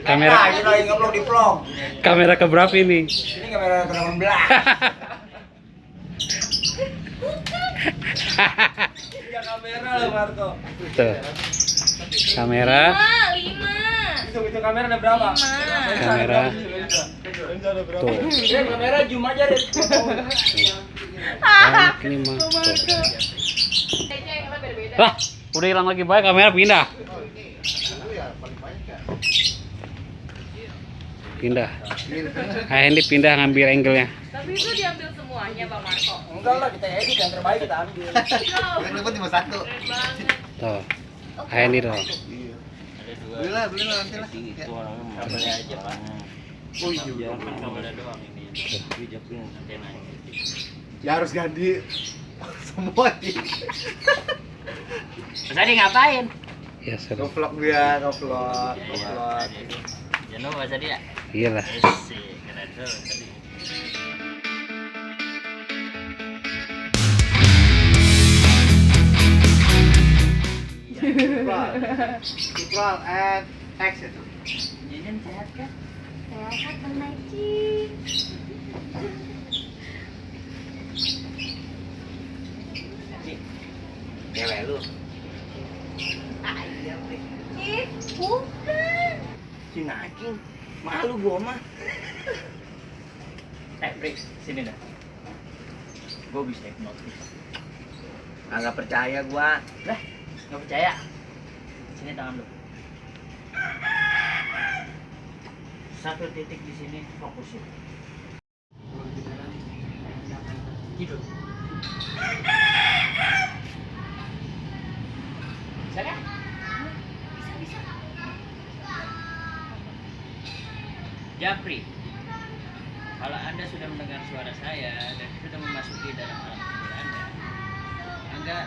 Kamera. Kita lagi nge-vlog di vlog. Kamera keberapa ini? Ini kamera ke-18. Tiga kamera loh Marco. Tuh. Kamera. 5. Itu kamera ada berapa? Kamera. Tuh. Ini kamera zoom aja deh. Ini mah. Tuh. Wah, udah hilang lagi baik kamera pindah. Pindah. Ini pindah ngambil angle-nya. Tapi itu diambil semuanya Bang Marco. Enggak lah, kita edit yang terbaik kita ambil. Yang dapat cuma satu. Keren banget. Tuh. Ini dong. Belilah nanti lah. Itu orangnya mau aja Pak. Oh iya. Kan kamera doang ini. Bijakin antenanya. Ya harus ganti semua nih. Tadi ngapain? Ya sudah. Ngevlog dia, ngevlog. Jangan lupa tadi ya. Iyalah. Sih, keren tuh tadi. Equal and action. Jajan sehat kan? Sehat Bang Naci. Cewek lu. Ih, bukan. Si Nacing. Malu gua mah. Rick, sini dah. Gua bisa hipnotis. Enggak percaya gua. Lah, enggak percaya. Sini tangan lu. Satu titik di sini fokusin. Hidup. Bisa kan? Bisa. Japri, kalau Anda sudah mendengar suara saya dan sudah memasuki dalam alam pikir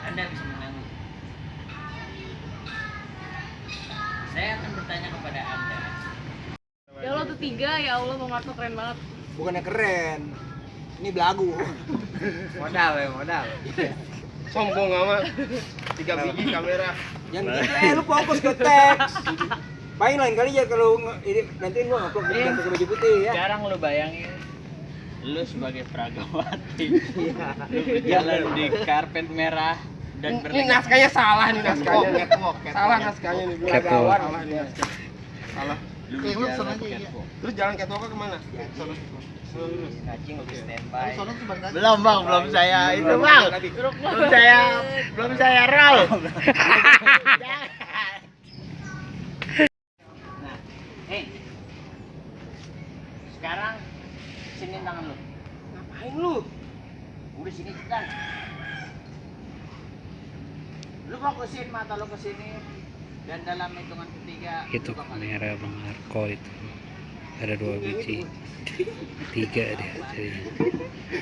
Anda bisa mengangguk. Saya akan bertanya kepada Anda. Ya Allah tuh 3, ya Allah Bang Marco keren banget. Bukannya keren. Ini belagu. Modal ya, modal. Sombong amat. 3 biji kamera. Yang gitu lu fokus ke teks. Paling lain kali ya kalau ini nanti lu ngupload dengan pakai baju putih ya. Sekarang lu bayangin, lu sebagai Pragawati, lu berjalan di karpet merah dan Ini naskahnya salah nih naskahnya. Catwalk. Salah naskahnya nih. Catwalk. Salah nih naskah. Salah. lu Lu berjalan sana aja di ya. catwalk. Terus jalan catwalk kemana? Sono. Nacing lagi standby. Sono tuh bang. Belum bang, belum saya itu bang. Belum saya roll. Nah, sekarang sini tangan lu. Ngapain lu? Udah sini cepetan. Lu fokusin mata lu ke sini dan dalam hitungan ketiga. Itu kamera Bang Marco itu. Ada 2 biji. 3 dia jadinya.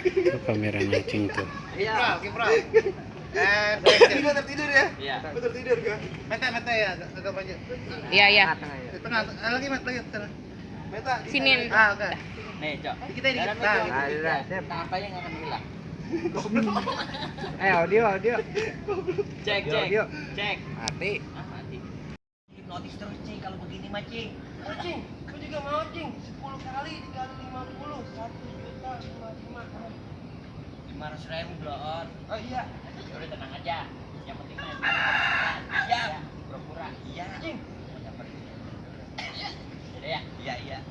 Itu kamera Nacing tuh. Iya. Kipral. Tidur tertidur ya? Iya. Betul tidur kan? Meta ya, agak panjang. Iya. Di tengah, lagi tengah. Meta. Sini. Ah, oke. Nih, Cok. Kita dikit. Dalam Nah, hitungan ketiga, tampaknya nggak akan hilang. audio. Cek. Mati. Ah, mati. Hipnotis terus, Cing. Kalau begini mah, Cing. Cing, gua juga mau cing. 10 kali dikali 50, 1.055. 500.000 bloon. Oh iya. Udah tenang aja. Yang penting mah iya. Pura-pura iya. Cing. Udah ya? Iya.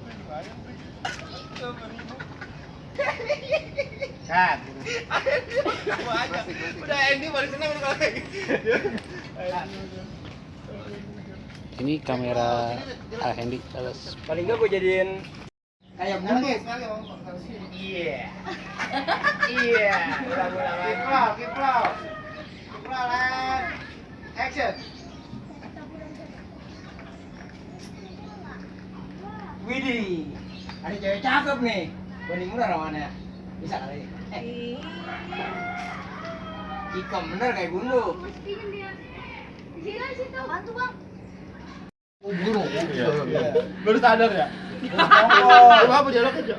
Cat. Udah Andy paling senang kalau kayak gitu. Ini kamera Hendy Paling enggak gua jadiin kayak bumbu. Iya. Kipral. And action. Widih. Ada cewek cakep nih. Banding murah rawannya. Bisa kali. Cikom bener kayak gundu. Bantu Bang. Baru sadar ya? Oh, apa jalan aja?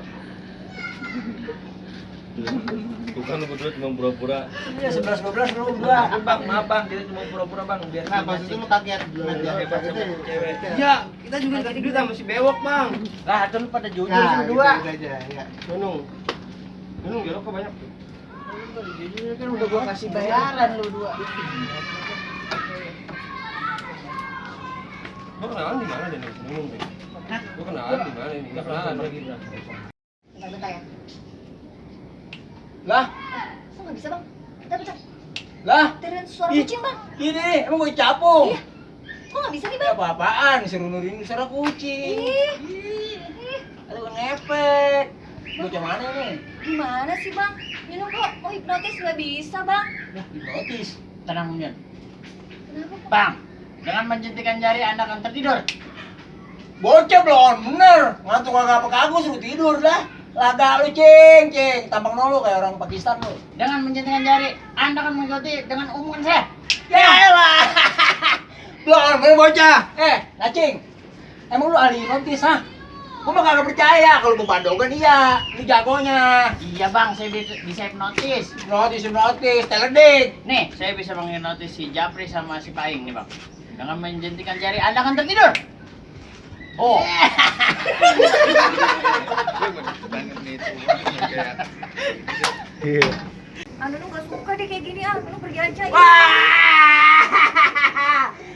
Bukan lu berdua cuma pura-pura. Iya 11-12 lu berdua. Bang, maaf bang, kita cuma pura-pura bang biar Nah, maksudnya lu kaget ngeliat hebat itu. sama cewek. Iya, kita juga dikasih duit sama si bewok, Bang. Lah, itu lu pada jujur Nah, sih berdua. gitu aja, ya. Nunung. Nunung, bewok kok banyak tuh. Jujur kan udah gua kasih bayaran lu dua. Gua kenalan di mana deh, Nunung deh. Gua kenalan di mana ini? Enggak kenalan. Bentar-bentar ya. Lah, Kok nggak bisa bang? Bentar-bentar. lah. Tirin suara Ih. kucing bang. Ini emang gue capung. Iya. Kok nggak bisa nih Ya bang? apa-apaan, disuruh nurin suara kucing. Ih. Aduh ngepet. Bocah mana nih? Gimana sih bang? Minum kok mau hipnotis nggak bisa bang? Nah, hipnotis. Tenang, Mion. Kenapa kok? Bang, dengan menjentikan jari Anda akan tertidur. Bocah belum bener. Ngantuk kagak apa kagak suruh tidur dah. Laga lu cing. Tampang nolu kayak orang Pakistan lu. Dengan menjentikan jari, Anda akan mengikuti dengan omongan saya. Ya elah. Belum bener bocah. Nacing. Emang lu ahli hipnotis ha? Gua mah kagak percaya kalau pembandogan iya. Lu jagonya. Iya bang, saya bisa hipnotis. Hipnotis, teledik. Nih, saya bisa menghipnotis si Japri sama si Paing nih bang. Dengan menjentikan jari, Anda akan tertidur. Oh. Anu lu nggak suka deh kayak gini ah. Lu pergi aja. Ya. Wah,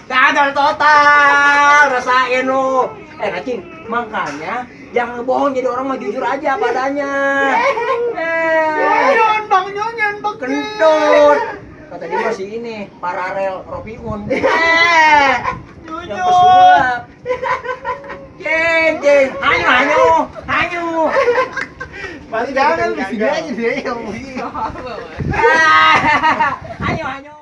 gagal total, rasain lu. Nacing, makanya jangan bohong jadi orang mah jujur aja padanya. Nyon bang, kentut. Kata dia masih ini, paralel Ropiun. Yang pesulap. Jeng, hanyu. Pasti jangan di sini aja deh yang begini. Hanyu.